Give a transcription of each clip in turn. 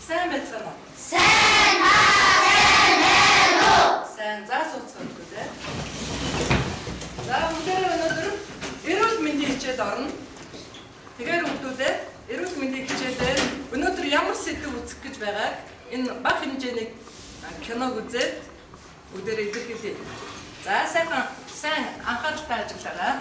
Сайн байцгаана уу? Сайн байна уу? Сайн. За сууцгаая хүүхдүүдээ. За бүгдээрээ өнөөдөр эрүүл мэндийн хичээл орно. Тэгэхээр хүүхдүүдээ эрүүл мэндийн хичээлээр өнөөдөр ямар сэдэв үзэх гэж байгааг энэ бага хэмжээний киног үзээд бүгдээрээ илэрхийлье. За сайхан сайн анхааралтай ажиллаарай.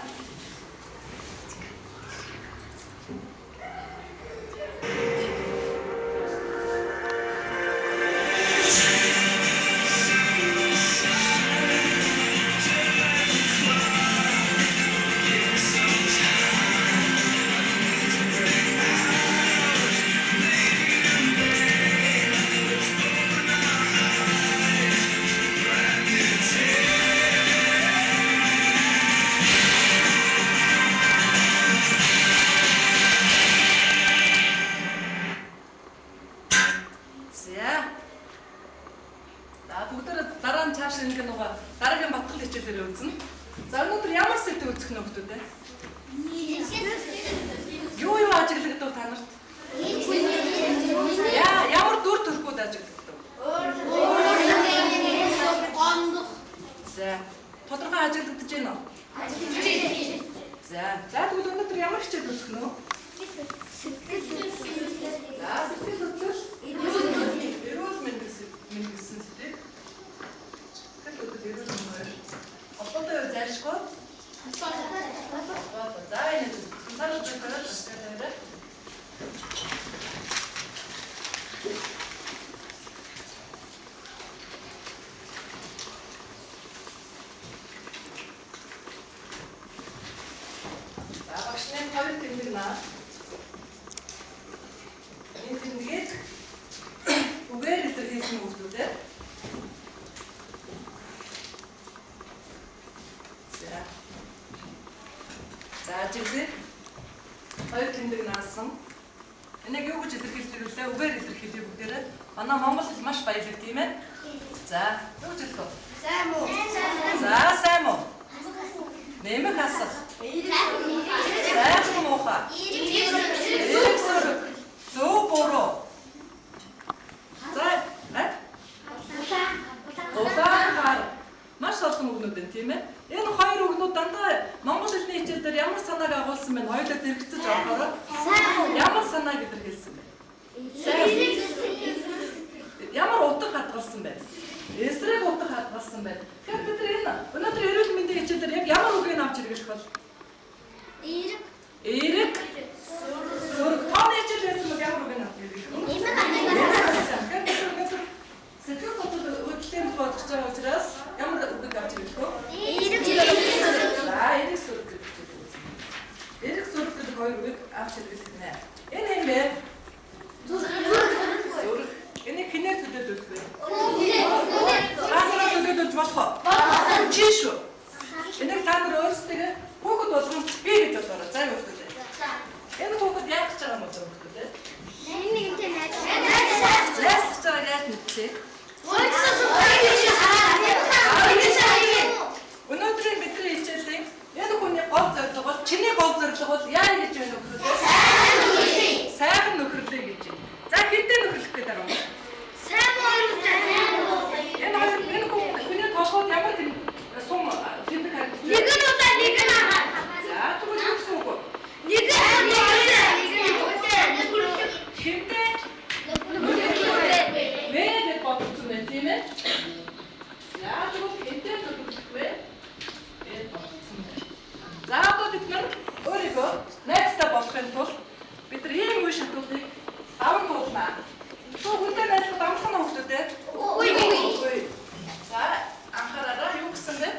За. За бүгдээрээ дараа нь цааш ингэ нөгөө дараагийн батгал хичээлээр үзнэ. За өнөөдөр ямар сэдэв үзэх нь хүүхдүүд ээ? Юу юу ажиглагдав та нарт? Яа, ямар дүр төрхүүд ажиглагдав? За, тодорхой ажиглагдаж байна уу? За, за тэгвэл өнөөдөр ямар хичээл үзэх нь вэ? За, сэтгэл хөдлөл, эрүүл мэнд гэсэн сэдвийг. Сэтгэл хөдлөл, эрүүл мэнд хоёр холбоотой юу зайлшгүй? Холбоотой. За, энэ царал зүйгээр тасгалаарай. За, багш нь хоёр тэмдэг наа. Энэ тэмдгийг үгээр илэрхийлсэн хүүхдүүдээ. За. За, ажиглая. Хоёр тэмдэг наасан. Энийг юу гэж илэрхийлдэг вэ? Үгээр илэрхийлье бүгдээрээ. Манай монгол хэл маш баялаг тийм ээ? За, юу гэж хэлэх вэ? За, сайн муу. Нэмэх асах. Сайхан муухай. Эрэг сөрөг. Зөв буруу. За, Улаан хар. Маш олон үгнүүд байна тийм ээ? Энэ хоёр үгнүүд дандаа монгол хэлний хичээл дээр ямар санааг агуулсан бэ? Хоёулаа зэрэгцэж орохоор ямар санааг илэрхийлсэн бэ? Ямар утга хадгалсан бэ? Эсрэг утга хадгалсан байна. Тэгэхээр бид нар энэ өнөөдөр эрүүл мэндийн хичээл дээр яг ямар үгийг авч хэрэглэх вэ? Эерэг. Эерэг. Сөрөг. Тооны хичээл байсан бол ямар үгийг авч хэрэглэх вэ? Тэгэхээр бид нар өнөөдөр сэтгэл хөдлөл хөдөлгөөний тухай бодож байгаа учраас ямар үгийг авч хэрэглэх вэ? Эерэг. За, эерэг сөрөг гэдэг хичээл үзнэ. Эерэг сөрөг гэдэг хоёр үгийг авч хэрэглэх нэ. Энэ юм бэ? Сөрөг. Энийг хинээр төлөөлөх вэ? Та нараа төлөөлөж болох уу? Чи шүү. Энийг та нар өөрсдөө хүүхэд болгон би гэж бодоорой. За хүүхдүүд. Энэ хүүхэд яах гэж байгаа юм бэ хүүхдүүд? Найзлах байгааг яаж мэдлээ? Өнөөдрийн бидний хичээлийн энэ хүний гол зорилго бол чиний гол зорилго бол яа гэж байна вэ? Сайхан нөхөрлөе гэж байна. За хэдэн нөхөрлөх гээд байгаа юм бэ? Энэ хоёр энэ хүний толгойд ямар сум тэмдэг харагдаж байна? За тэгвэл юу гэсэн үг вэ? Хинтээ вэ гэж бодсон байна тийм ээ? За тэгвэл хинтээ нөхөрлөх вэ гэж бодсон байна. За одоо бид нар өөрийгөө найзтай болохын тулд бид нар ийм үе шатуудыг даван туулна. Туу хүнтэй найзлах амархан уу хүүхдүүд ээ? Үгүй. За анхаараарай юу гэсэн бэ?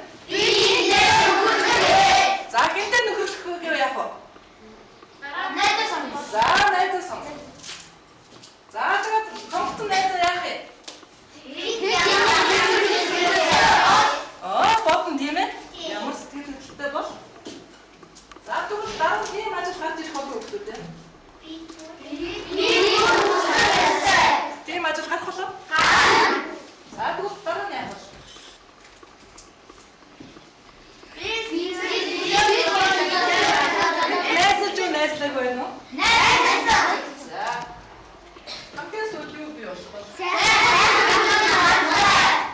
За хинтээ нөхөрлөх вэ гэвэл яах вэ? За найзаа сонгох. За тэгээд сонгосон найзаа яах вэ? Аа бодно тийм ээ? Ямар сэтгэл хөдлөлтэй бол? За тэгвэл дараа нь ийм ажил гарч ирэх болов хүүхдүүд ээ. болох вэ?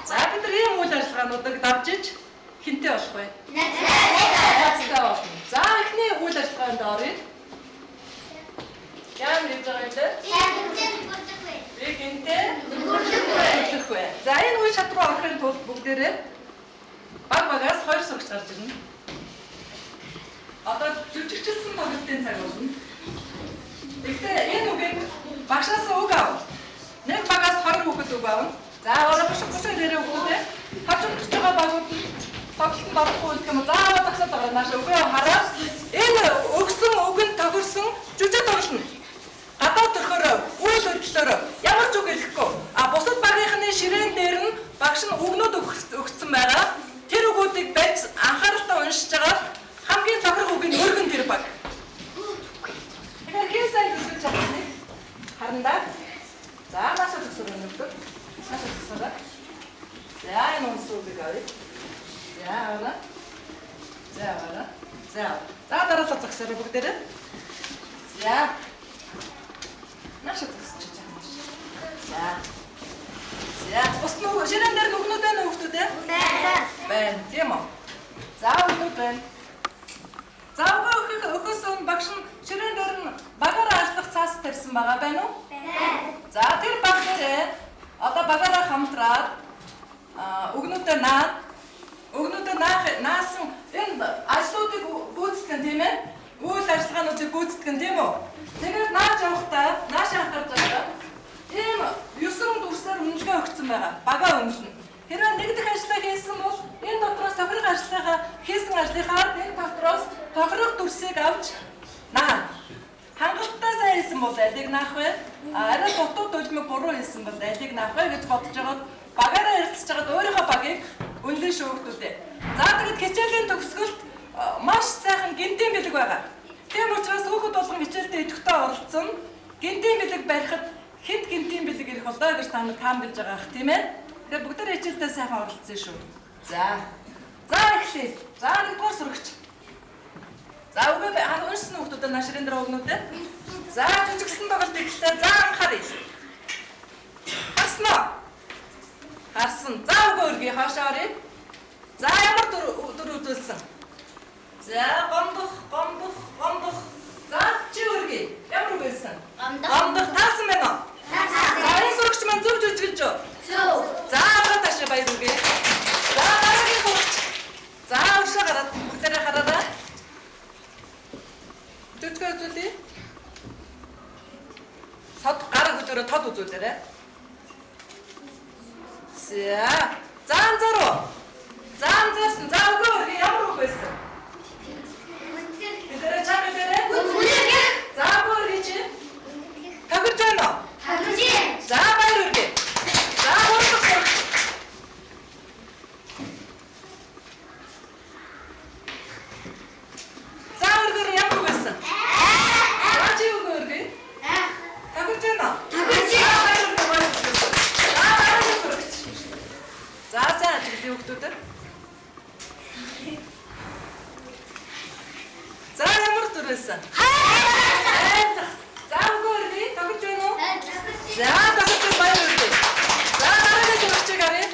За бид нар ийм үйл ажиллагаануудыг давж иж хинтээ болох вэ? Найзтай болно. За эхний үйл ажиллагаанд оръё. Ямар хийж байгаа юм бэ? Би гинтээ нүгэрлэх вэ. За энэ үе шат руу орохын тулд бүгдээрээ баг багаас 2 сурагч гарч ирнэ. Одоо жүжигчилсэн тоглолтын цаг болно. Гэхдээ энэ үгийг багшаас үг ав. Нэг багаас 20 хүүхэд үг авна. За орох бушиг нэрээ хүүхдээ хажуудж байгаа багууд нь тоглолтод орохгүй гэх юм уу? Заавал зогсоод байгаа нааш үгээ хараад энэ өгсөн үг нь тохирсон жүжиг тоглоно. Гадаа төрхөөрөө үйл хөдлөлөөрөө ямар ч үг хэлэхгүй. А бусад багийнхны ширээн дээр нь багш нь үгнүүд өгсөн байгаа. Тэр үгүүдийг барьж анхааралтай уншиж байгаа хамгийн тохирох үгийг өргөн тэр баг. Тэгэхээр хэн сайн жүжиглэж чадсныг харна да. За наашаа зогсоорой өнөөдөр. Наашаа зогсоорой. За энэ үгсүүдийг авъя. За аваа. За аваа. За. За дараалал зогсоорой бүгдээрээ. За. Наашаа зогсож байгаа. За. За бус нүг ширээн дээр нүгнүүд байна уу хүүхдүүд ээ? Байна. Тийм үү? За үгнүүд байна. За өгөхөөс өмнө багш нь ширээн дээр нь багаараа ажиллах цаас тавьсан байгаа байна уу? Байна. За тэр баг дээрээ одоо багаараа хамтраад үгнүүдээ наад үгнүүдээ наасан энэ ажлуудыг гүйцэтгэн тийм ээ? Үйл ажиллагаануудыг гүйцэтгэн тийм үү? Тэгээд нааж явахдаа наашаа хатарч байгаа. Ийм 9 дүрсээр үнэлгээ өгсөн байгаа. Багаа үнэлнэ. Хэрвээ нэг дэх ажлаа хийсэн бол энэ дотроос тохирох ажлынхаа хийсэн ажлынхаа энэ дотроос тохирох дүрсийг авч наа. Хангалттай сайн хийсэн бол алийг наах вэ? Арай дутуу дөлмөг буруу хийсэн бол алийг наах вэ гэж бодож байгаад багаараа ярилцж байгаад өөрийнхөө багийг үнэлэн шүүгдүүлээ. За тэгэд хичээлийн төгсгөлд маш сайхан гинтийн бэлэг байгаа. Тийм учраас хүүхэд болгон хичээлдээ идэвхтэй оролцсон. Гинтийн бэлэг барихад хэд гинтийн бэлэг ирэх болоо гэж та нар таамаглаж байгаа ах тийм ээ? Тэгэхээр бүгдээр хичээлдээ сайхан оролцсон шүү. За. За эхлэе. За нэгдүгээр сурагч. За үгүй уншсан хүүхдүүдээ наашрын дээр өгнүүдээ. За жүжиглсэн тоглолт эхэллээ. За анхааръя. Харсан уу? Харсан. За үгүй өргөе хаашаа оръё. За ямар дүр үзүүлсэн? За гомдох, гомдох, гомдох. За чи өргөе. Ямар үг хэлсэн? Гомдох. Таасан байна уу? За энэ сурагч маань зөв жүжиглэж юу? Зөв. За аваад таашаа баяр хүргэе. За дараагийн сурагч. За уршаа гараад бүгдээрээ хараарай. Жүжигээ үзүүлье. Сод гар хөдөөрөө тод үзүүлээрэй. За. За анзааруу. За анзаарсан. За үгүй өргөе. Ямар үг байсан? Бидэрэ чам бидэрэ. За үгүй өргөе чи. Тохирж байна уу? За баяр хүргэе. За гурав дахь сурагч. За өргөөр ямар үг байсан? За чи үгүй өргөе. Тохирж байна уу? За баяр хүргэе. Баяр хүргэе. За дараагийн сурагч. За сайн ажиглая хүүхдүүд. За ямар дүр байсан? Айлах. За үгүй өргөе. Тохирж байна уу? За тохирж баяр хүргэе. За дараагийн сурагчийг харъя.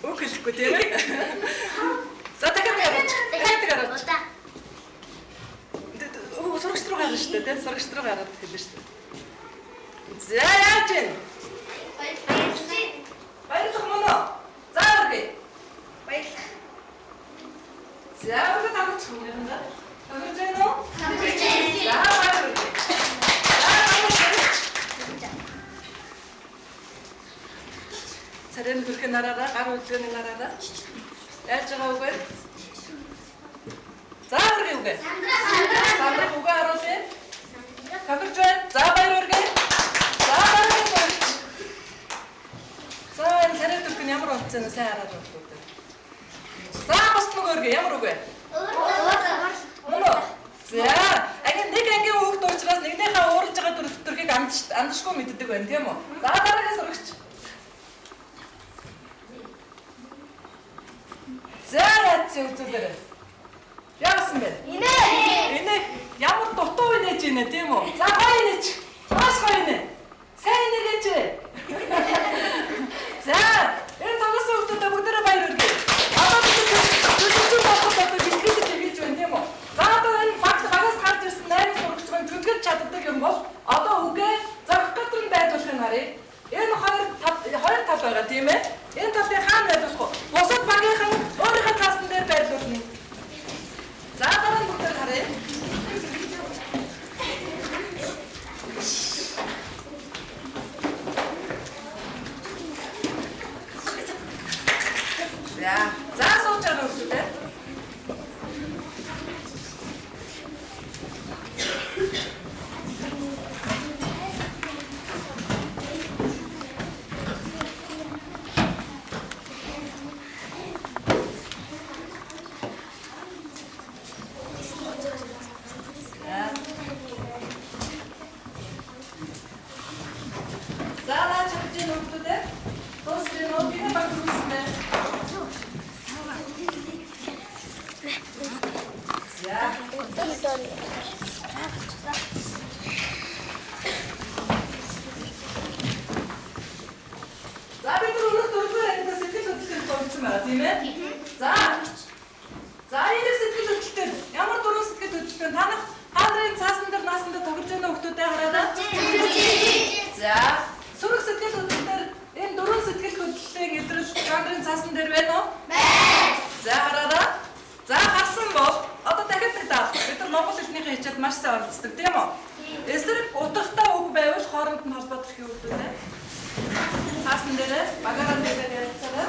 Үг хэлэхгүй тийм ээ? За дахиад гараач. Дахиад гараач. Сурагч руу гарна шүү дээ, тийм? Сурагч руу гараад хэлнэ шүү дээ. За яаж вэ? Баярлах мөн үү? За өргөе. За өгөө тавч юм да. Тохирж байна уу? За баяр хүргэе. За дараагийн сурагч. Царайн төрхийн нараараа, гар үлгэний нараараа. Яаж байгаа үг вэ? За өргөе үгээ. Сандрах үгээ харуулъя. Тохирж байна. За баяр хүргэе. За дараагийн сурагч. За энэ царай төрх нь ямар болцсон вэ? Сайн хараад байна. За бус нэг өргөе. Ямар үг вэ? Мөн үү? За анги нэг ангийн хүүхд учраас нэгнийхээ ууралж байгаа төрхийг андашгүй мэддэг байна тийм үү? За дараагийн сурагч. За яатсан үзүүлээрэй. Яасан бэ? Инээх. Ямар дутуу инээж За бид нар өнөөх дөрөвдүгээр ангид сэтгэл хөдлөлтөөр томцсон байгаа тийм ээ? За. За энэ сэтгэл хөдлөлтөөр ямар дөрвөн сэтгэл хөдлөлтөөр та нарын цаасан дээр наасан дээр тоглож байгаа хүмүүстэй хараад. За сөрөг сэтгэл хөдлөлтөөр энэ дөрвөн сэтгэл хөдлөлийн илрэл та нарын цаасан дээр байна уу? Байна. За хараарай. За харсан бол одоо дахиад нэг даалгавар. Бид нар монгол хэлнийхээ хичээлд маш сайн оролцдог тийм үү? Эсрэг утгатай үг байвал хооронд нь холбоо төрөх юу гэдэг вэ? Цаасан дээрээ багаараа дээрээ ярилцаарай.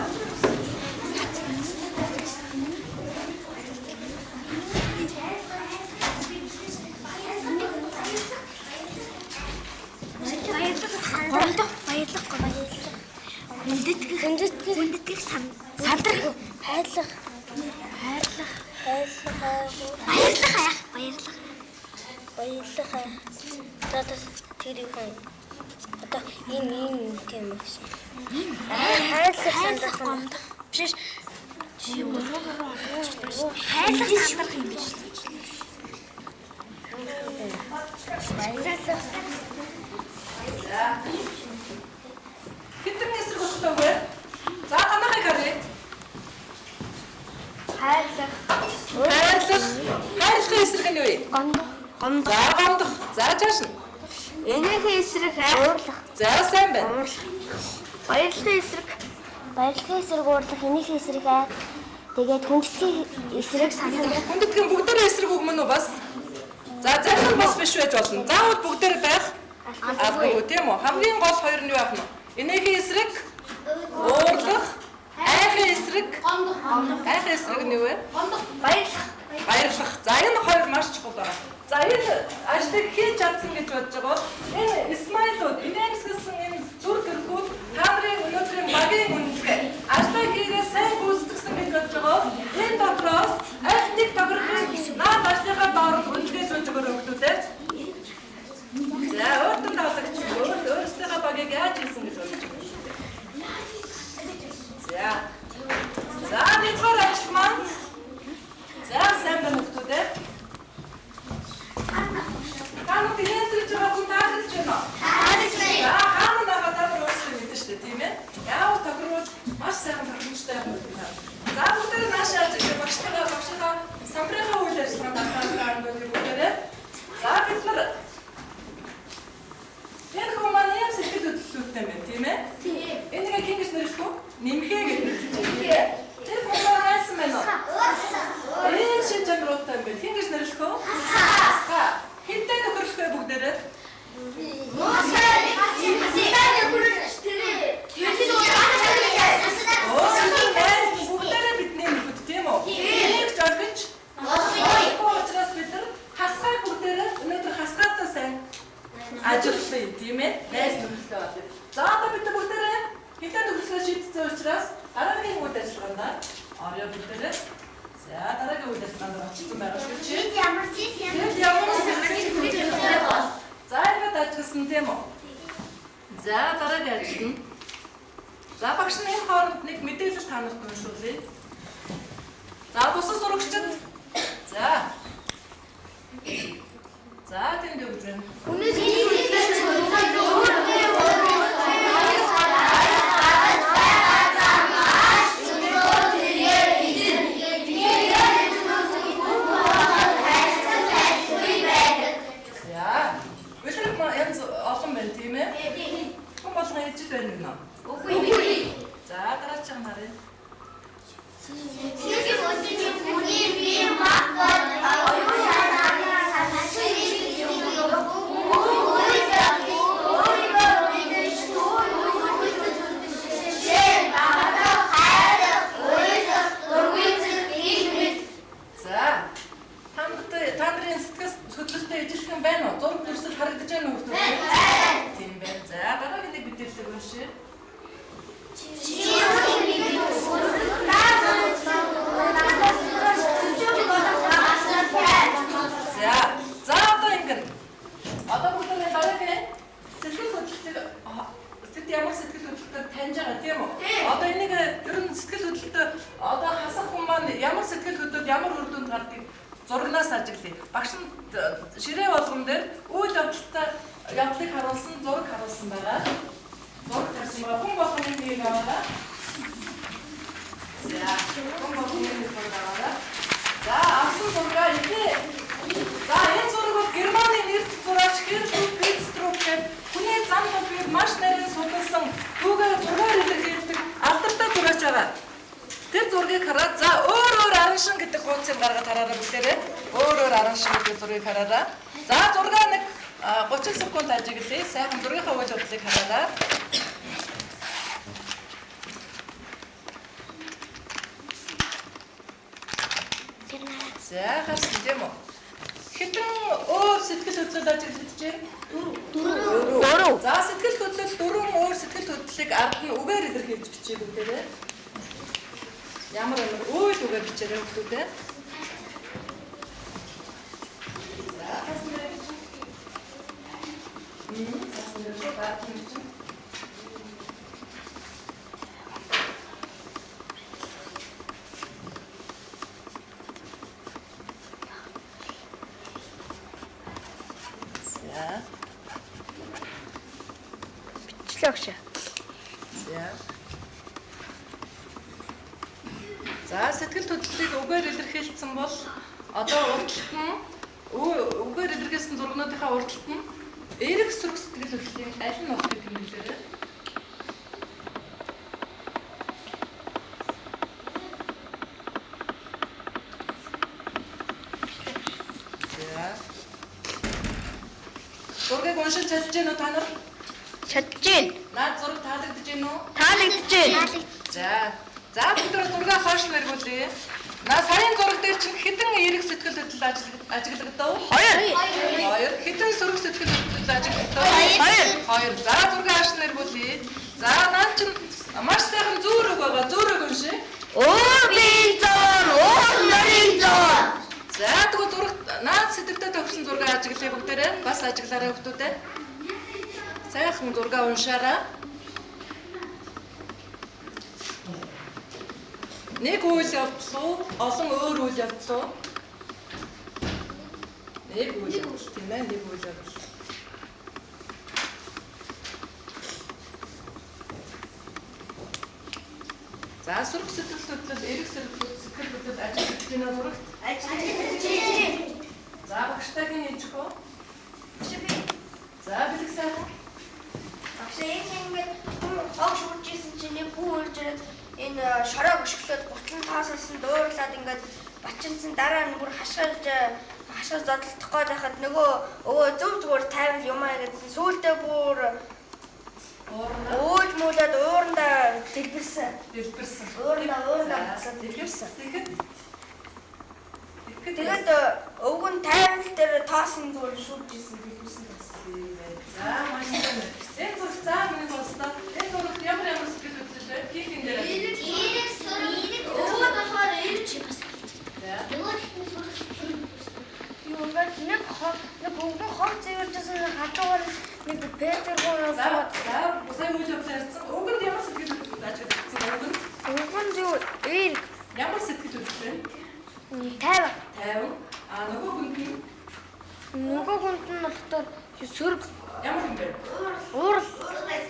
Баярлах, баярлах, баярлах. Хүндэтгэх, хүндэтгэх, хүндэтгэх, сандрах, хайрлах, хайрлах, хайрлах, баярлах, баярлах, баярлах. За тэр юу юм? Одоо энэ энэ тийм юм шиг. Хайрлах, сандрах, гомдох. Биш. Чи хайрлах, сандрах юм биш. За. Хэдэн эсрэг утгатай үг вэ? За танахыг харъя. Хайрлах. Хайрлах. Хайрлахын эсрэг нь юу вэ? Гомдох. Гомдох. За гомдох. За чааш нь. Энийхээ эсрэг уурлах. За сайн байна. Уурлах. Баярлахын эсрэг. Баярлахын эсрэг уурлах, энийхээ эсрэг айх. Тэгээд хүндэтгэхийн эсрэг сандрах. Хүндэтгэн бүгдээрээ эсрэг үг мөн үү бас? За зарим нь бас биш байж болно. Заавал бүгдээрээ байх албагүй тийм үү? Хамгийн гол хоёр нь юу байх нь? Энийхээ эсрэг уурлах, айхын эсрэг гомдох. Айхын эсрэг нь юу вэ? Гомдох. Баярлах. Баярлах. За энэ хоёр маш чухал байна. За энэ ажлыг хийж чадсан гэж бодож байгаа бол энэ смайлууд, инээмсэглэсэн энэ зүр төрхүүд та нарын өнөөдрийн багийн үнэлгээ. Ажлаа хийгээ сайн гүйцэтгсэн гэж бодож байгаа бол энэ дотроос аль нэг тохирохыг наад ажлынхаа доор нь үнэлгээ сууж өгөөрэй хүмүүстээ. За өөртөө таалагдчих. Өөрсдийнхөө багийг яаж хийсэн гэж бодож байгаа юм. За. За нэгдүгээр ажил маань. За сайн байна хүмүүстээ. Та нар инээмсэглэж байгаа хүн таалагдж байна уу? Таалагдж байна. За хаана нагаа та нар өөрсдөө мэднэ шүү дээ, тийм ээ? Яавал тохируулж маш сайхан тохиромжтой байх юм байна. За бүгдээрээ нааш яаж гэх багштайгаа багшийнхаа самбарынхаа үйл ажиллагаанд анхаарлаа хандуулъя бүгдээрээ. За бид нар энэ хүн маань ийм сэтгэл хөдлөлттэй байна, тийм ээ? Тийм. Энийг хэн гэж нэрлэх вэ? Нэмхээ гэж нэрлэж байна. Тэр хүн маань хайсан байна уу? Ийм шин чанаруудтай юм байна. Хэн гэж нэрлэх вэ? Хасаа. Хэнтэй нөхөрлөх вэ бүгдээрээ? Өөрсдөө найз бүгдээрээ бидний нөхөд тийм үү? Энийг жоргож болохгүй учраас бид нар хасгай бүгдээрээ өнөөдөр хасгаатай сайн ажиллая тийм ээ? Найз нөхөдтэй болъё. За одоо бид бүгдээрээ хэнтэй нөхөрлөхөө шийдсэн учраас дараагийн үйл ажиллагаанд орё бүгдээрээ. За дараагийн үйл ажиллагаанд очсон байгаа шүү чи. Ямар Тэр ямар сэтгэл хөдлөлтэй бол. За ингээд ажилласан тийм үү? За дараагийн ажил нь. За багш нь энэ хооронд нэг мэдээлэл та нарт уншуулъя. За бусад сурагчид. За. За тэнд юу гэж байна? За. Үлрэх янз олон байна тийм ээ? Хүн болгон ижил байна гэнэ. За дараачих нь харъя. За. Та нарын сэтгэл хөдлөлтөй ижилхэн байна уу? Зураг дүрсэл харагдаж байна уу хүмүүс? Тийм байна. За дараагийн нэг мэдээллийг уншъя. За. За одоо ингэн. Одоо бүгдээ дараагийн сэтгэл хөдлөлтийг сэтгэл ямар сэтгэл хөдлөлтөд таньж байгаа тийм үү? Одоо энийг ер нь сэтгэл хөдлөлтөд одоо хасах хүн маань ямар сэтгэл хөдлөлт ямар үр дүнд гардгийг зурагнаас ажиглая. Багш нь ширээ болгон дээр үйл явдалтай явдлыг харуулсан зураг харуулсан байгаа. Зураг тавьсан байгаа. Хүн болгоны нэг аваарай. За, хүн болгоны нэг зураг аваарай. За, авсан зургаа эхний. За, энэ зураг бол Германы нэрт зураач Херлү Битструп гэх хүний зам тулбыг маш нарийн судалсан, түүгээр зургаар илэрхийлдэг алдартай зураач байгаа. Тэр зургийг хараад за өөр өөр араншин гэдэг хуудсыг гаргаад хараарай бүгдээрээ. Өөр өөр араншин гэдэг зургийг хараарай. За, зургаа нэг 30 секунд ажиглая. Сайхан зургийнхаа үйл явдлыг хараарай. За, харсан тийм үү? Хэдэн өөр сэтгэл хөдлөл ажиглагдаж байна? Дөрөв. За, сэтгэл хөдлөл дөрвөн өөр сэтгэл хөдлөлийг ард нь үгээр илэрхийлж бичээ бүгдээрээ. Ямар ямар үйл үгээр бичээрэй хүүхдүүдээ. За, цаасан дээр бичээ. Цаасан дээр бичээ. За. Бичлээ өгш. За. За, сэтгэл хөдлөлийг үгээр илэрхийлсэн бол одоо урдталт нь үгээр илэрхийлсэн зургнуудынхаа урдталт нь эерэг сөрөг сэтгэл хөдлөлийн аль нь болохыг тэмдэглээрэй. За. Зургийг уншиж чадж гэнэ үү та нар? Чадж гэнэ. Наад зураг таалагдж гэнэ үү? Таалагдж гэнэ. За. За, бүгд зургаа хойш нь эргүүлье. Наа саяын зураг дээр чинь хэдэн эерэг сэтгэл хөдлөл ажиглагдав? 2. 2. Хэдэн сөрөг сэтгэл хөдлөл ажиглагдав? 2. 2. За, зургаа хойш нь эргүүлье. За, наа чинь маш сайхан зөөрөг байгаа. Зөөрөг уншия. Өөр бие зоор, өөр нарын зоор. За, тэгвэл зураг наад сэтгэлдээ тохирсон зургаа ажиглая бүгдээрээ. Бас ажиглаарай хүүхдүүдээ. Сайхан зургаа уншаарай. Нэг үйл явдал уу? Олон өөр үйл явдал уу? Нэг үйл явдал, тийм ээ, нэг үйл явдал. За, сөрөг сэтгэл хөдлөл, эерэг сөрөг сэтгэл хөдлөл ажиглаж байна уу зурагт? Ажиглаж байна. За, багштайгийн ээжих үү? За, бэлэг сайхан. Багш энэ ингээд хүн хог шүрж исэн чинь нэг хүү урж ирээд энэ шороог өшөглөөд гутлан тоосолсон дуурлаад ингээд бачимдсан дараа нь бүр хашгирж хашгир зодолдох гээд байхад нөгөө өвөө зөв зүгээр тайвал юм аа гэсэн сүүлдээ бүр ууж муулаад уурандаа дэлбэрсэн. Дэлбэрсэн. Уурандаа дэлбэрсэн. Тэгэхэд тэгээд өвгөн нь тайвал дээр тоосон зүгээр шүүж исэн дэлбэрсэн гэсэн. За, маш сайн. Энэ зураг за миний дуустаа. Энэ зурагт ямар ямар сэтгэл хөдлөл вэ? Хийх юм дээр. Эерэг сөрөг. Өвгөн болохоор эерэг бас. За. Юу ингээд нэг хог нэг өвгөн хог зэвэржсэн хажуугаар нэг Петр гоо За, за, сая үйл явдал ярьсан. Өвгөнд ямар сэтгэл хөдлөл ажиглагдсан өвгөнд? Өвгөнд юу эерэг Ямар сэтгэл хөдлөл вэ? 50. 50. А нөгөө хүнд нь Нөгөө хүнд нь болохоор сөрөг ямар хүн бэ? уурал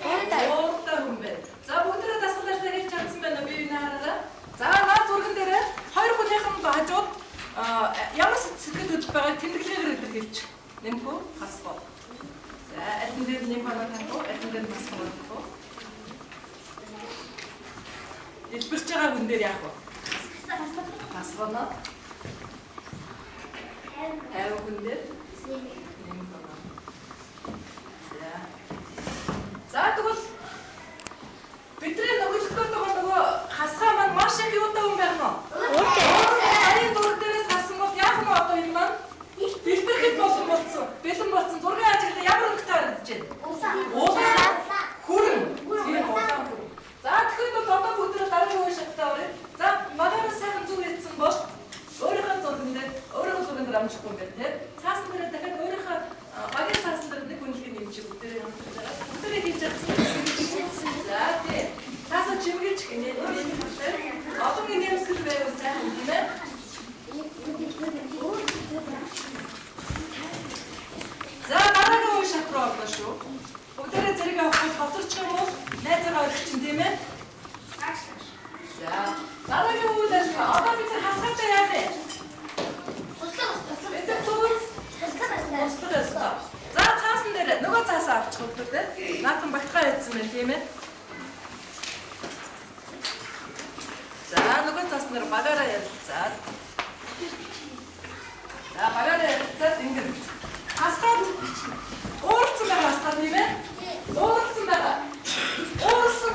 Ууртай хүн бэ. За, бүгдээрээ дасгал ажлаа хийж чадсан байна уу? Би энэ хараарай. За, наад зурган дээрээ хоёр хүнийхэн хажууд ямар сэтгэл хөдлөл байгааг тэмдэглэгээр илэрхийлж. Нэмэх үү? Хасах уу? За, аль нь дээр нэм хоноо тавих уу? Аль нь дээр хасах уу? Тавих уу? Дэлбэрч байгаа хүн дээр яах вэ? Хасах уу? 50 хүн дээр нэм хоноо. За. За, тэгвэл бидний нөхөрлөх гээд байгаа нөгөө хасгаа маань маш их юутай хүн байх нь уу? Саяын зураг дээрээс хасан бол яах нь одоо энэ маань дэлбэрэхэд болон болцсон. Бэлэн болцсон. Зургийн ажиглал ямар өнгөтэй харагдаж байна? Улаан. Хүрэн. Тийм, улаан хүрэн. За, тэгэхээр бол одоо бүгдээ дараагийн үе шаттай оръё. За, манайраа сайхан зүг хийсэн бол өөрийнхөө зурган дээр амжихгүй юм байна, тийм. Цаасан дээр шүү. Бүгдээрээ зэрэг авахгүй хоцорчих юм уу? Найзаагаа орхих чинь тийм ээ? За, дараагийн үйл ажиллагаа. Одоо бид хасгаатай яах вэ? Туслах. Бид түүс Туслах ёстой. За, цаасан дээр нөгөө цаасаа авчих хүүхдүүд. Наатан багтгаа хийсэн байна тийм ээ? За, нөгөө цаасан дээр багаараа ярилцаад. За, багаараа ярилцаад ингэн. Хасгаад ууралцсан байгаа хасгаад тийм ээ? Ууралцсан байгаа. Ууралсан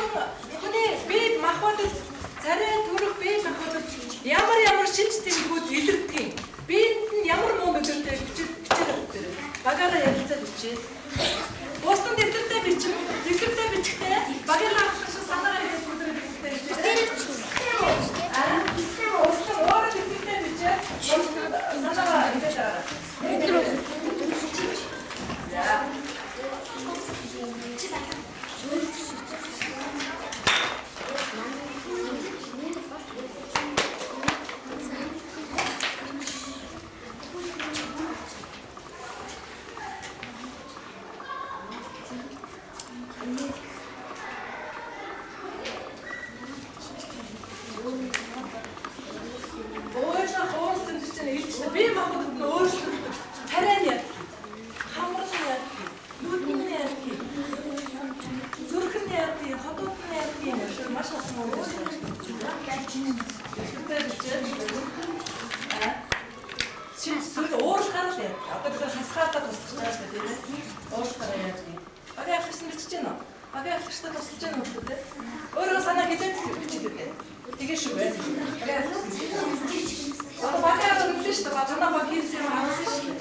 хүний бие махбодод царай төрөх бие махбодод ямар ямар шинж тэмдгүүд илэрдэг юм. Биеинд нь ямар муу нөлөөтэй бичээрэй бүгдээрээ. Багаараа ярилцаад бичээ. Бусдын дэвтэртэй бичин. Дэвтэртэй бичихтэй багийнхаа ахлах шиг санаагаа хэлэх бүгдээрээ дэвтэртэй бичээ. Аа, бусдын өөрөө дэвтэртэй бичээ. Бусдын санаагаа хэлээд байгаарай. За. Өөрчлөх өөрчлөлт чинь илчтэй. Бие махбодод нь өөрчлөгдөв. Царай нь яадаг. Хамар нь яадаг. Нүд нь яадаг. Зүрх нь яадаг. Хотууд нь яадаг юм шиг маш олон өөрчлөлт. Шинж зүйл уурлахаар л яадаг. Одоо бид хасгаалаа туслах гэж байгаа тийм ээ. Уурлахаараа яадаг. Багийн ахлагч нар бичиж байна уу? Багийн ахлагчдад тусалж байна уу гэдэг. Өөрөө санаа хэлээд бичээд дээ. Тэгээ шүү байна. Багийн ахлагч. Одоо багийн ахлагч хэлсэн шүү дээ. Танаа баг хийсэн юм харуулсан шүү дээ.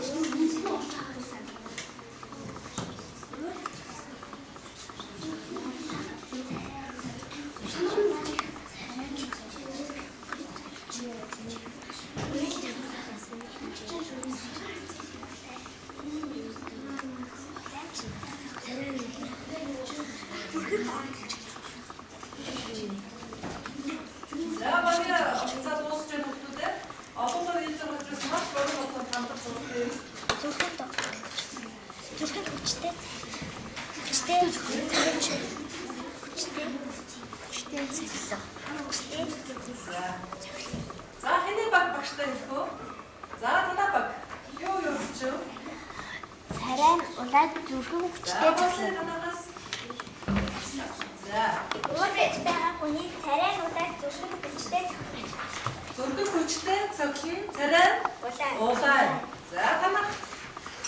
За багийн цаад дуусч байгаа хүмүүсээ олонлоор хийж байгаа учраас маш богино хугацаанд хандах зураг юм. Зүрхэн хүчтэй. Хүчтэй. Хүчтэй. Хүчтэй цэглээ. Хүчтэй. За хэний баг багштай хэлэх үү? За танаа баг. Юу юу гэж вэ? Царай нь улаан зүрхэн хүчтэй цэглээ. Танаагаас. За. Өөр байгаа хүний царай нь улаан зүрхэн хүчтэй цэглээ. Зүрхэн хүчтэй цоглон царай Улаан. улаан. За танах.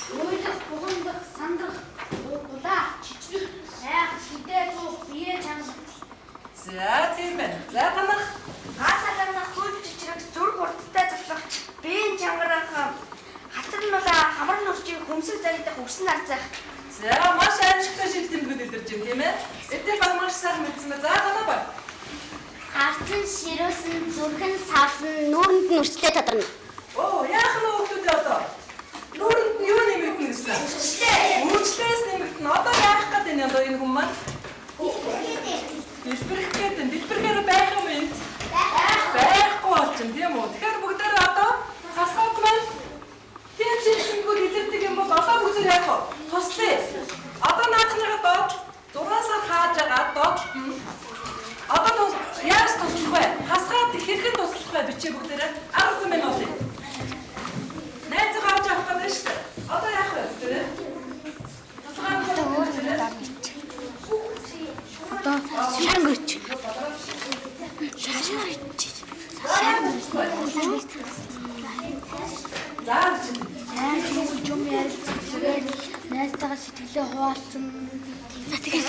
Уйлах, бугандах, сандрах, улаах, чичрэх, айх, хідээ зуух, бие чанах. За тийм байна. За танах. Газ салганах, хөл чичрэх, зүрх хурдтай цоглох, биеийн чангарах, хацар нулаа, хамар нүрчийн хөмсөг зарагдах, үсэн арзах. За маш аимшигтай шил тэмдгүүд илэрч байна тийм ээ. Эдгээр баг маш сайхан мэдсэн байна. За танаа баг. Харцан ширүүсэн зүрхэн савлан нүүрэнд нь өрчлөө тодорно. Оо яах нь хүүхдүүдээ одоо? Нүүрэнд нь юу нэмэгдэнэ гэсэн? Үрчлээ. Үрчлээс нэмэгдэнэ. Одоо яах гээд байна одоо энэ хүн маань? Дэлбэрэх гээд байна. Дэлбэрхээр байх юм энд? Байхгүй болчихно тийм үү? Тэгэхээр бүгдээрээ одоо хасгаад маань тийм шил тэмдгүүд илэрдэг юм бол одоо бүгдээр яах вэ? Туслая. Одоо наадхныхаа доод 6 сар хааж байгаа доотлолт нь одоо яаж туслах вэ? Хасгаад хэрхэн туслах вэ? Бичээ бүгдээрээ 10 зам олъё. Найзгаа авч явах гэдэг шүү дээ. Одоо яах вэ бүгдээрээ? Туслахаа Одоо өөр юм даа бич. Одоо шаран гөрч. Шаран гөрч. Шаран гөрч. За бичээ. Найз юм ярилцсан. Тэгээд найзтайгаа сэтгэлээ хуваалцсан. За тэгээд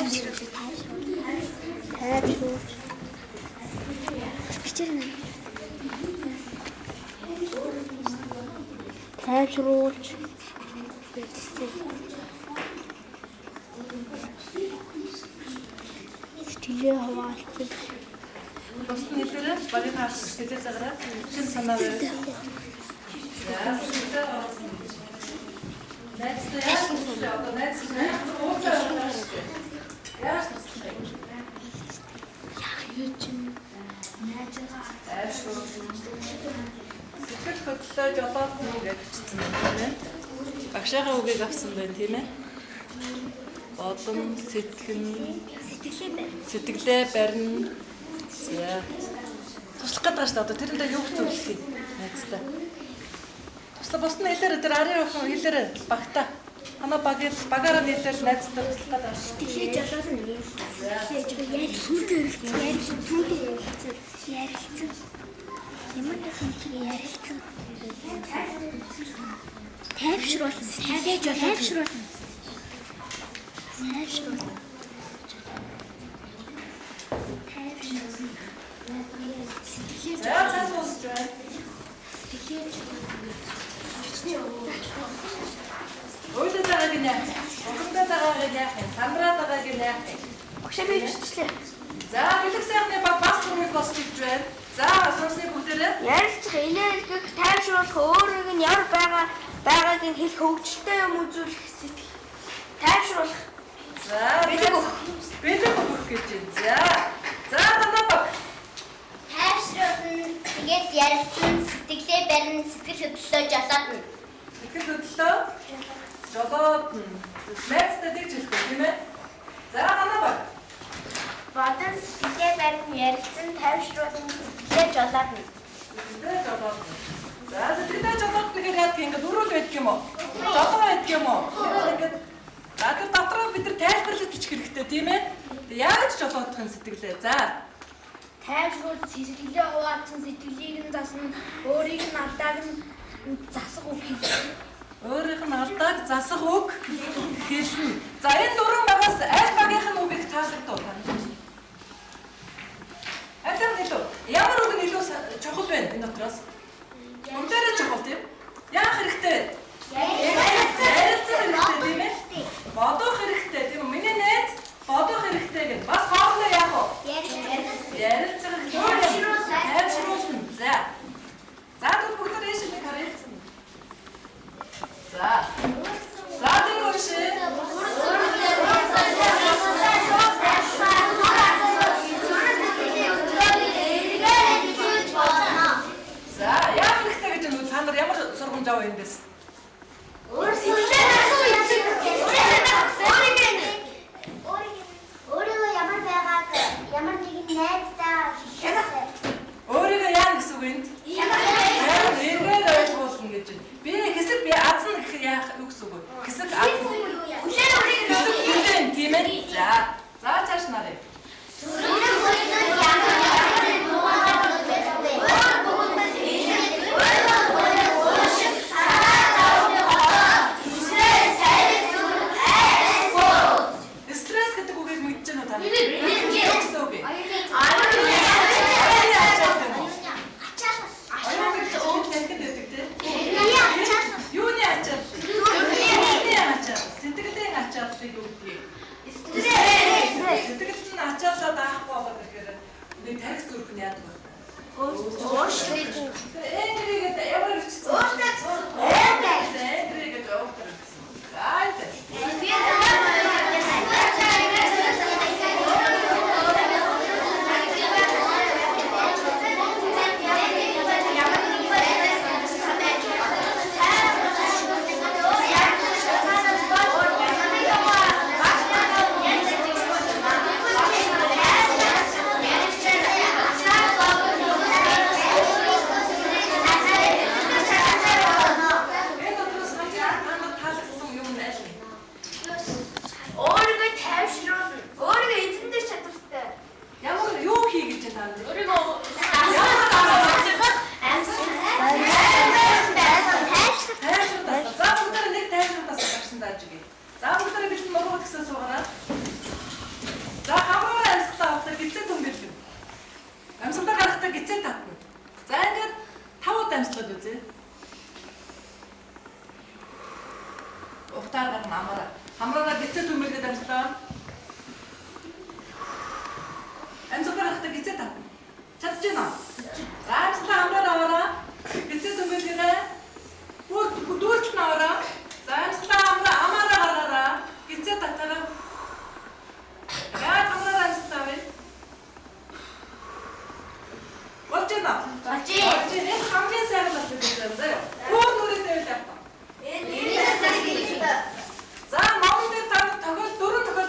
Тайвшруулж. бичээрэй нэ. Тайвшруулж. Сэтгэлээ хуваалцсан. Бусд нь хэлээрээ багийнхаа ахлагч хэлээ загаараа шин санаа байв. За сэтгэлээ оруулсан гэж. Найзтай яаж туслах вэ? Одоо найз ууцаа байгаа шүү дээ. Яаж туслах вэ? Яах юу чинь найзгаа Тайвшруулж. Сэтгэл хөдлөлөө жолоодно гэж бичсэн байна тийм ээ. Багшаагаа үгийг авсан байна тийм ээ. Бодон, сэтгэн, сэтгэлээ барина. За. Туслах гэдэг шүү дээ. Одоо тэрэндээ юу зөвлөх юм? Найзтай. Туслах бус нь хэлээрээ тэр арын охин хэлээрээ багтаа. Хана багийн багаараа нийлээл найзтай туслах гэдэг шүү дээ. Сэтгэлээ жолоодно. Ярилцсан. Ярилцсан. Ямар нэгэн хүнтэй ярилцсан. Тайвшруулсан. Сэтгэлээ жолоодно. Тайвшруулсан. Тайвшруулсан. За цаас дуусч байна. Уйлаад байгааг нь яах юм? Ухамдаад байгааг нь яах юм? Сандраад байгааг нь яах юм? Багшаа би биччихлээ. За бэлэг сайхны баг бас түрүүл босч ирж байна. За сонсны бүгдээрээ ярилцах, инээлгэх, тайвшруулах, өөрийг нь ямар байгааг нь хэлэх, хөгжилтэй юм үзүүлэх, сэтгэл тайвшруулах. За бэлэг өгөх. Бэлэг өгөх гэж байна. За. За танаа баг. Тайвшруулна, тэгээд ярилцсан, сэтгэлээ барина, сэтгэл хөдлөлөө жолоодно. Сэтгэл хөдлөлөө жолоодно. Найзтай тэгж хэлэхгүй тийм ээ? За танаа баг. Бодон, сэтгэлээ барина, ярилцсан, тайвшруулна, сэтгэлээ жолоодно. Сэтгэлээ жолоодно. За сэтгэлээ жолоодно гэхээр яадаг ингээд өрөөл байдаг юм уу? Жолоо байдаг юм уу? Ингээд за тэр дотроо бид нар тайлбарлаж бичих хэрэгтэй тийм ээ? Тэг яаж жолоодох юм сэтгэлээ? За. Тайвшруул сэтгэлээ хуваалцсан, сэтгэлийг нь засна, өөрийг нь алдааг нь засах үг хэлнэ. Өөрийнх нь алдааг засах үг хэлнэ. За энэ дөрвөн багаас аль багийнх нь үгийг таалагдав танд? Аль нь илүү? Ямар үг нь илүү чухал вэ энэ дотроос? Бүгдээрээ чухал тийм? Яах хэрэгтэй вэ? Ярилцах хэрэгтэй тийм ээ? Бодох хэрэгтэй тийм үү? Миний найз бодох хэрэгтэй гэх. Бас хоорондоо яах вэ? Ярилцах хэрэгтэй. Тайвшруулна. За. За тэгвэл бүгдээр ийш нэг харъя. За. За тэр уншээ. За яах хэрэгтэй гэж нь та нар ямар сургамж аваа эндээс? Өөрийгөө ямар байгааг ямар нэгэн найздаа хэлэх. Өөрийгөө яа гэсэн үг энд? Эргээр ойлгуулна гэж байна. Би хэсэг би азна гэх яах юу гэсэн үг вэ? Хэсэг азна. Хэсэг хүлээн тийм ээ? За. За цааш нарыг. Стресс гэдэг үгийг мэдэж байна уу та нар? Юу гэсэн үг вэ? Оюуны ачаал юм уу? Оюун гэж танхимд байдаг тийм? Юуны ачаал? Юуны ачаал? Сэтгэлийн ачааллыг юу гэдгийг? Сэтгэл нь ачааллаа даахгүй болоод ирэхээр нэг тарих зүрх нь яадаг вэ? Өөрчлөлт. Энгри гэдэг ямар бичсэн? Энгри гэж уутар бичсэн. За энэ. Энэ дотроос хамгийн та нар таалагдсан юм нь аль вэ? Өөрийгөө тайвшруулна. Өөрийгөө эзэмдэх чадвартай. Ямар юу хий гэж та нар? Өөрийгөө Тайвшруулсан. За бүгдээрээ нэг тайвшруулсан гарсан зааж өгье. За бүгдээрээ бэлэн мөргөд гэсэн суугараа. За хамраараа амьсгалаа авахдаа гизээ түмгэлнэ. Амьсгалаа гаргахдаа гизээ татна. За ингээд 5 удаа амьсгалаад үзье. Ухтаар гарна амаараа. Хамраараа гизээ түмгэлгээд амьсгалаа. Амьсгалаа гаргахдаа гизээ татна. Чадж байна уу? За амьсгалаа хамраараа аваараа. Гизээ түмгэлгээрээ. Бүр дүүрч наваараа. За амьсгалаа амаараа гаргаараа. Гизээ татаараа. Яаж хамраараа амьсгалаа авъя? Болж байна уу? Болж байна. Энэ хамгийн сайхан бас гэж байна заяа. Бүр нүрээ тавил яах вэ? За номон дээр та нар тохиол дөрөв тохиол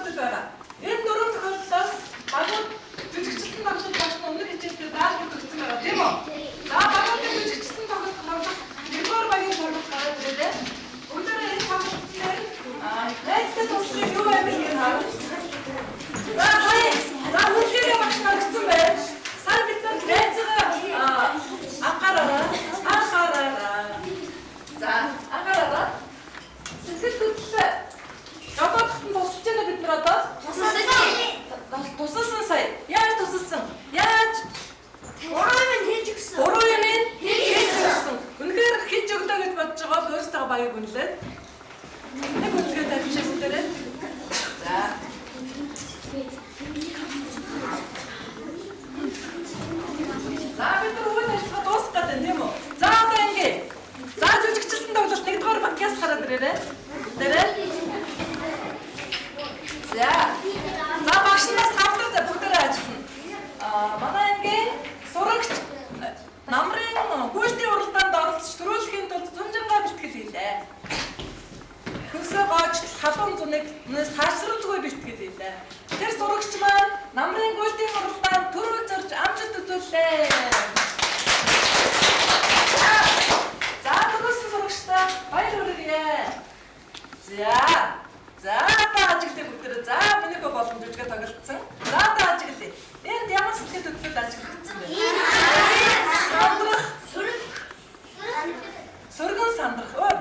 очтол халуун зуныг саашралгүй бэлтгэл хийлээ. Тэр сурагч маань намрын гүйлтийн уралдаанд түрүү зорж амжилт үзүүллээ. За түрүүсэн сурагчдаа баяр хүргье. За. За та ажиглая бүгдээрээ. За минийхөө боломж жүжигээ тоглолцсон. За та ажиглая. Энд ямар сэтгэл хөдлөл ажиглагдсан бэ? Сандрах. Сөргөн сандрах. Өө.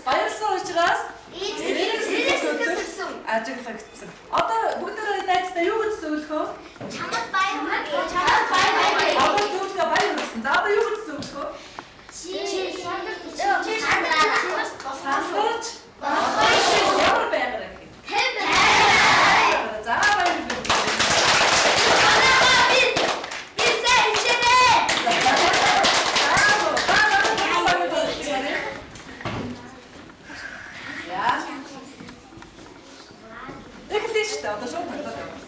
Баярсан учраас эерэг сэтгэл ажиглагдсан. Одоо бүгдээрээ найздаа юу гэж зөвлөх вэ? Чамд баяр хүргэе. Чамд баяр хүргэе. Одоо зөвлөгөө баяр хүргэсэн. За одоо юу гэж зөвлөх вэ? Чи чи сандрах. Сандарч ямар байгаар гэх юм? За баяр хүргэе. Би сайн хичээнэ. За баяр хүргэе. За. Эхлэе шүү дээ. Одоо шууд тоглоод яваа.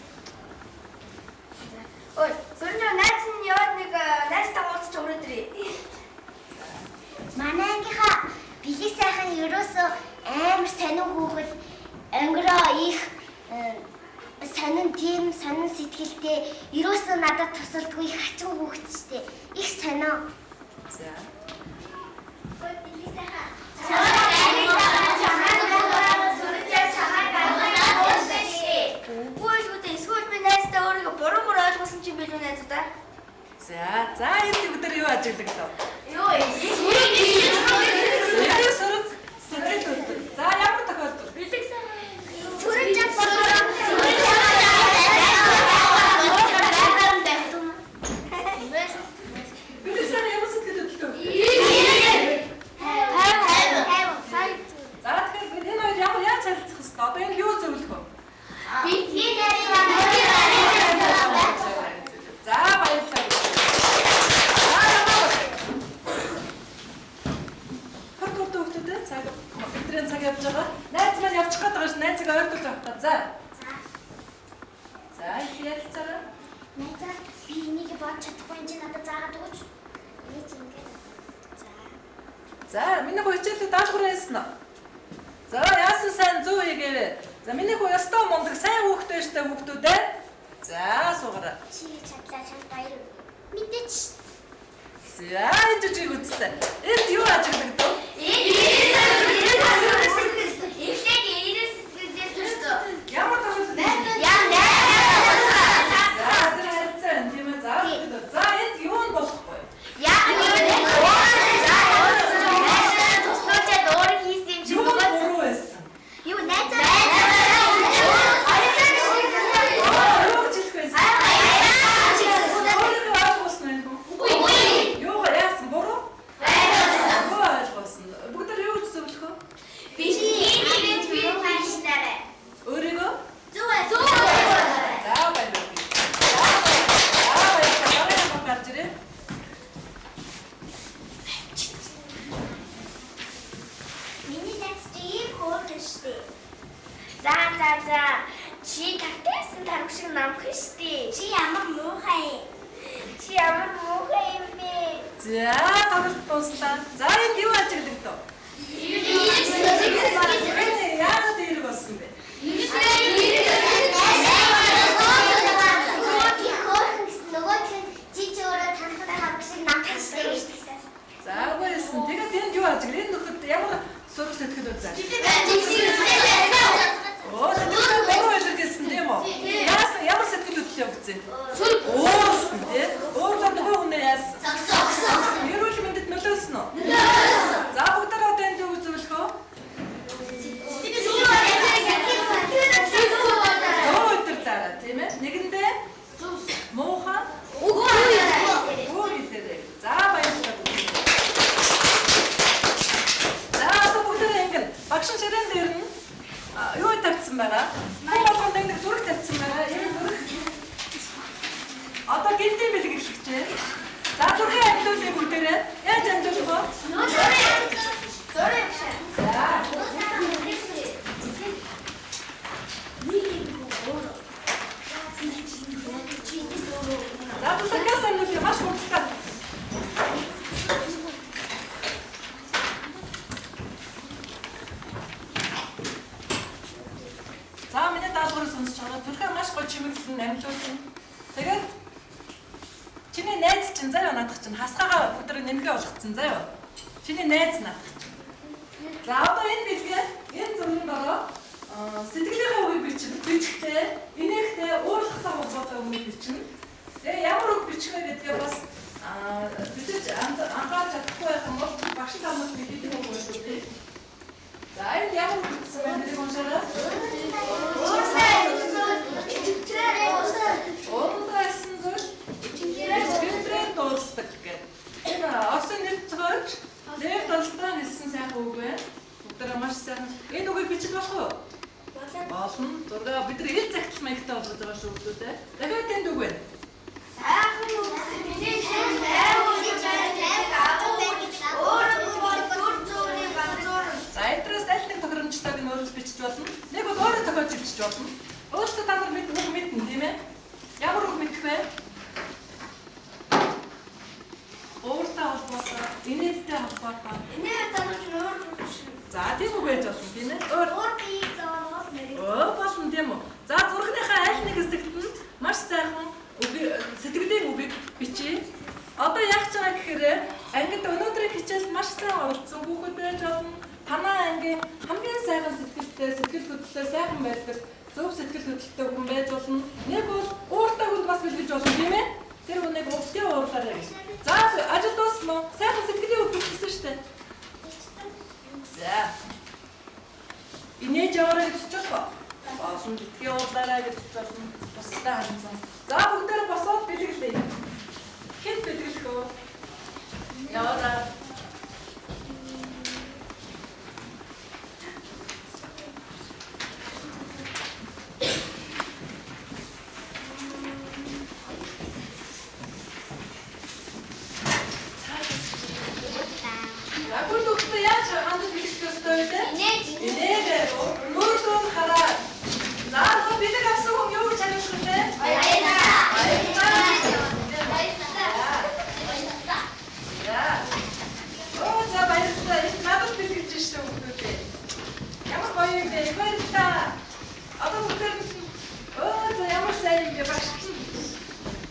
Ой, сөрнөө найз нь яваад нэг найзтайгаа уулзч өрөөд ирээ. Манай ангийнхаа бэлэг сайхан ерөөсөө амар сонин хүүхэд ангироо их сонин тийм сонин сэтгэлтэй ерөөсөө надад тусалдгүй их хачин хүүхэд штэ. Их сонио. За. Ой бэлэг сайхан. Чамайг Үгүй л үү, эсвэл би найзтаа өөрийгөө буруу мөр ойлгосон ч юм билүү найзуудаа. За, за энэ бүгдээр юу ажиглагдлаа? Юу вэ? Эерэг сөрөг сэтгэл хөдлөл. За ямар тохиолдол? Бэлэг сайхан. Сүрэн жав болоо. Бэлэг сайхан ямар сэтгэл хөдлөл вэ? За тэгэхээр бид энэ хоёр ямар яаж харилцах хэвээр? Одоо энэ юу зөвлөх вэ? За баярлалаа. За ямар хөр хөртөө хүүхдүүдээ цаг бидний цаг явж байгаа. Найз маань явчих гээд байгаа ш. Найзыг ойртуулж авах та. За. За их ярилцаарай. Найзаа би энийг бодож чадахгүй юм чи надад заагаад өгөөч. Ээж ингээд. За. За миний хүү хичээлээ даалгавар хийсэн үү? За яасан сайн зөв хийгээвэ. За миний хүү ёстой мундаг сайн хүүхдээ штэ хүүхдүүдээ. За суугараа. Чи чадлаа чамд баяр хүргэе. Мэдээч. За энэ жижиг үзлээ. Энд юу ажиглагдав? Эхлээд эерэг сэтгэлээр төрсөн. Ямар тохиолдолд? Яа За тэр харилцаа байна тийм ээ. За за энд юу нь болохгүй? Юу нь буруу байсан? Юу найзаа Юу гэж хэлэх байсан? Өөрийгөө ойлгуулсан байх уу? Юугаа яасан буруу? Юу ойлгуулсан? Бүгдээр юу гэж зөвлөх вэ? Өөрийгөө? За баярлалаа. За баярлалаа. Дараагийн баг гарч ирээ. Миний найз чи ийм хөөрхөн штэ. За за за. Чи тавтайсан тараг шиг намхан штэ. Чи ямар муухай юм. Чи ямар муухай юм бэ? За тоглолт дууслаа. За энд юу ажиглагдав? Энэ яагаад эерэг болсон бэ? Их хөөрхөн гэсэн нөгөөх нь чи чи өөрөө танхад тараг шиг намхан штэ гэж тэгсэн. За үгүй эсэн. Тэгээд энд юу ажигл? Энэ нөхөд ямар сөрөг сэтгэл үзээ? Оо сэтгэл буруу илэрхийлсэн тийм үү? Яасан ямар сэтгэл хөдлөл явагдсан? Уурсан тийм. Уурлаа нөгөө хүнээ яасан? Эрүүл мэндэд нөлөөлсөн үү? За бүгдээрээ одоо энд юу зөвлөх вэ? Зөө өдөр дараа тийм ээ. Нэгэндээ муухай үг хэлээрэй. За баярлалаа бүгдээрээ. За одоо бүгдээрээ ингэн багш нь ширээн дээр нь чимэглэн амжуулна. Тэгээд чиний найз чинь заяа наадах чинь хасгаагаа бүгд нэмгээ болгоцсон заяа. Чиний найз наадах чинь. За одоо энэ бэлгээ энэ зургийн дороо сэтгэлийнхээ үгийг бичнэ. Бичихтэй, инээхтэй, уурлахтай холбоотой үгийг бичнэ. Тэгээ ямар үг бичих вэ гэдгээ бас бичиж анхаарч чадахгүй байх юм бол багш танаас мэддэг үг байдаг. За энэ ямар үг бичсэн бэ тэрийг уншаарай. Ундаа зүйл ичимхрээр дуусдаг гэдэг. Энэ Орсын нэр зохиолч Лев Толстой хэлсэн сайхан үг байна. Бүгдээрээ маш сайхан. Энэ үгийг бичих болох уу? Болно. Зургаа бид нар ил загтал маягтай болгож байгаа шүү дээ. Дахиад энд үг байна. Сайхан үг миний За эдрээс аль нэг тохиромжтойг нь өөрөөр бичиж болно. Нэг бол өөрөө зохиож бичиж болно. Өөртөө та нар мэд үг мэднэ тийм ээ? Ямар үг мэдэх вэ? Ууртай холбоотой, инээдтэй холбоотой. Инээд залууч нь өөр биш. За тийм үг байж болно тийм ээ? Өөр Өөр бие зоонол мэрэг. Өө болно тийм үү? За зургийнхаа аль нэг хэсэгт нь маш сайхан сэтгэлийн үгийг бичье. Одоо яах гэж байгаа гэхээр ангид өнөөдрийн хичээлд маш сайн оролцсон хүүхэд байж болно. Танай ангийн хамгийн сайхан сэтгэлтэй, сэтгэл хөдлөлөө сайхан байдаг, зөв сэтгэл хөдлөлтөй хүн байж болно. Нэг бол ууртай хүнд бас бэлгэлж болно тийм ээ? Тэр хүнийг өвдөө уурлаарай гэж. За ажил дуусна уу? Сайхан сэтгэлийн үг бичсэн шүү дээ. За. Инээж яваарай гэж бичиж болох уу? Болно, битгий уурлаарай гэж бичиж болно. Бусдаа хандсан. За бүгдээр босоод бэлгэлээ. Хэн бэлгэлэх вэ? Яваарай. За бүгдээ яаж хандаж бэлгэлэх ёстой вэ? Инээгээ өөртөө нь хараад. За нөгөө бэлэг авсан хүн юу гэж хариулах вэ? Баярлалаа. За. Оо за баярлалаа. Их надад бэлгэлж штэ хүүхдүүдээ. Ямар гоё юм бэ? Баярлалаа. Одоо бүгдээр оо за ямар сайн юм бэ багш.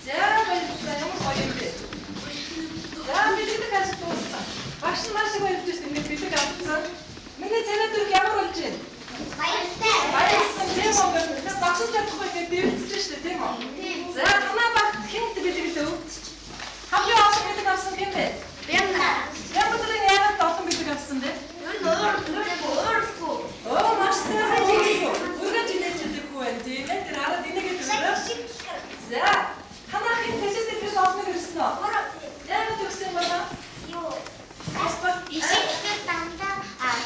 За баярлалаа. Ямар гоё юм бэ? За бэлгэлэх ажил дууссан. Багш нь маш их баярлж штэ ингээд бэлэг авсан. Миний царай зүрх ямар болж байна? Баярлсан тийм үү? Тэгэхээр багшилж чадахгүй ингээд дэрэлтэж штэ тийм үү? За танаа багт хинт бэлгэлээ? Хамгийн олон бэлэг авсан хэн бэ? Ямар яагаад олон бэлэг авсан бэ? Оо маш сайхан хэлсэн. Өргөж инээж хэлэхгүй байна тийм ээ? Тэр хараад инээгээд өгөө. За танаа хин тэжээс тэжээс олон ирсэн үү? Яагаад өгсөн юм бэ? Бас ишигтэй дандаа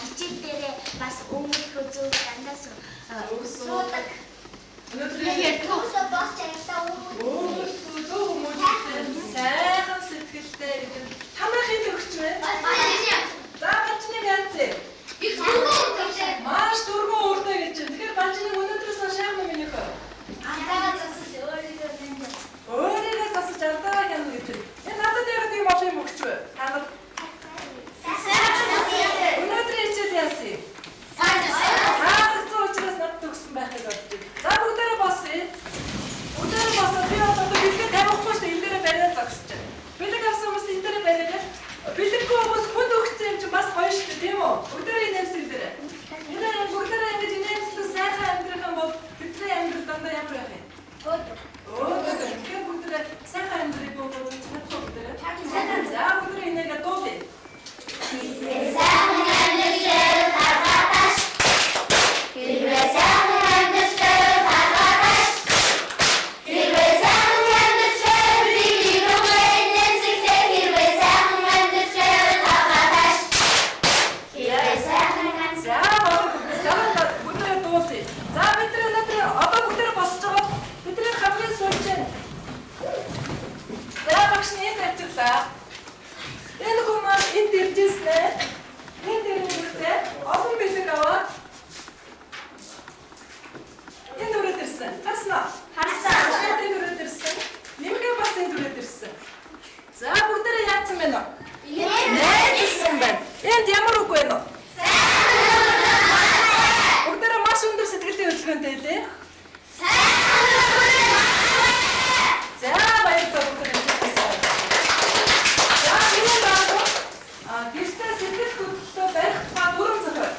хичээл дээрээ бас өмнөх зөв дандаа суудаг. Өнөөдөр Төгсөө босч аялаа өмнө. өөрөлдөө зөв хүмүүжтэй сайхан сэтгэлтэй гэдэг. Танаа хин өгч вэ? За банчныг яаж вэ? Маш дөрвөн ууртай гэж байна. Тэгэхээр банчныг өнөөдрөөс хойш яах вэ минийхөө? Өөрийгөө засаж алдаагаа хянана гэж байна. Энэ надад яг тийм олон юм өгч вэ? Та нар өнөөдрийн хичээл яасан юм? Таалагдсан учраас надад өгсөн байхыг бодож байна. За бүгдээрээ босъё. Бүгдээрээ босоод би одоо бэлгээ тавихгүй шүү дээ. Энэ дээрээ бариад зогсож байна. Бэлэг авсан хүмүүс энэ дээрээ бариад. Бэлэггүй хүмүүс хүнд өгсөн юм чинь бас гоё шүү дээ, тийм үү? Бүгдээрээ инээмсэл дээрээ. Энэ бүгдээрээ ингэж инээмсэл сайхан амьдрах юм бол бидний амьдрал дандаа ямар байх юм? Өө тэгэхээр бүгдээрээ сайхан амьдрыг бодож чадах бүгдээрээ. За бүгдээрээ инээгээ дуулъя. За бүгдээрээ дуулъя. За бид нар өнөөдөр одоо бүгдээрээ босч байгаа. Бидний хамгийн сүүлчийн. За багш нь энд авчихлаа. Энэ хүн маань энд ирж ирсэн ээ. Энд ирэнгүүтээ олон бэлэг аваад энд өрөөд ирсэн. Харсан уу? Харсан. Энд өрөөд ирсэн. Нэмгээ бас энд өрөөд ирсэн. За бүгдээрээ яатсан байна уу? Найзсан байна. Энд ямар үг байна уу? Бүгдээрээ маш өндөр сэтгэлийн хөдөлгөөнтэй лээ. Гэртээ сэтгэл хөдлөлтөө барих тухай дүрэм зохиол.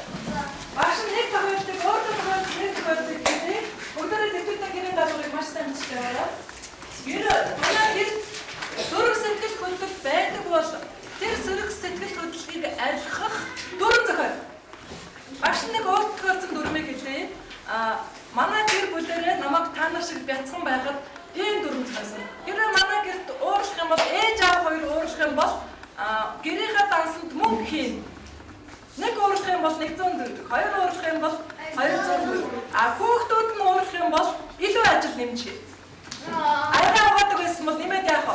Багш нь нэг тохиолдолд өөртөө тохиолдсон нэг тохиолдолд гэдэг бүгдээрээ дэвтэртэй гэрийн даалгаврыг маш сайн бичдэг байгаа. Гэр манай гэрт сөрөг сэтгэл хөдлөл байдаг бол тэр сөрөг сэтгэл хөдлөлийг арилгах дүрэм зохиол. Багш нэг өөртөө тохиолдсон дүрмийг хэлье. Манай гэр бүлээрээ намайг та нар шиг бяцхан байхад ийм дүрэм зохиосон. Хэрвээ манай гэрт уурлах юм бол ээж аав хоёр уурлах юм бол гэрийнхээ дансанд мөнгө хийн. Нэг уурлах юм бол 100 төгрөг, хоёр уурлах юм бол 200 төгрөг. А хүүхдүүд нь уурлах юм бол илүү ажил нэмж хий. Аргаа угаадаг байсан бол нэмээд яах вэ?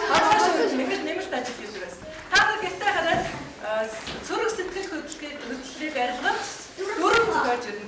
Хоргоо шүрж нэмэлт ажил хийдэг байсан. Та нар гэртээ хараад сөрөг сэтгэл хөдлөлийг арилгах дүрэм зохиож ирнэ.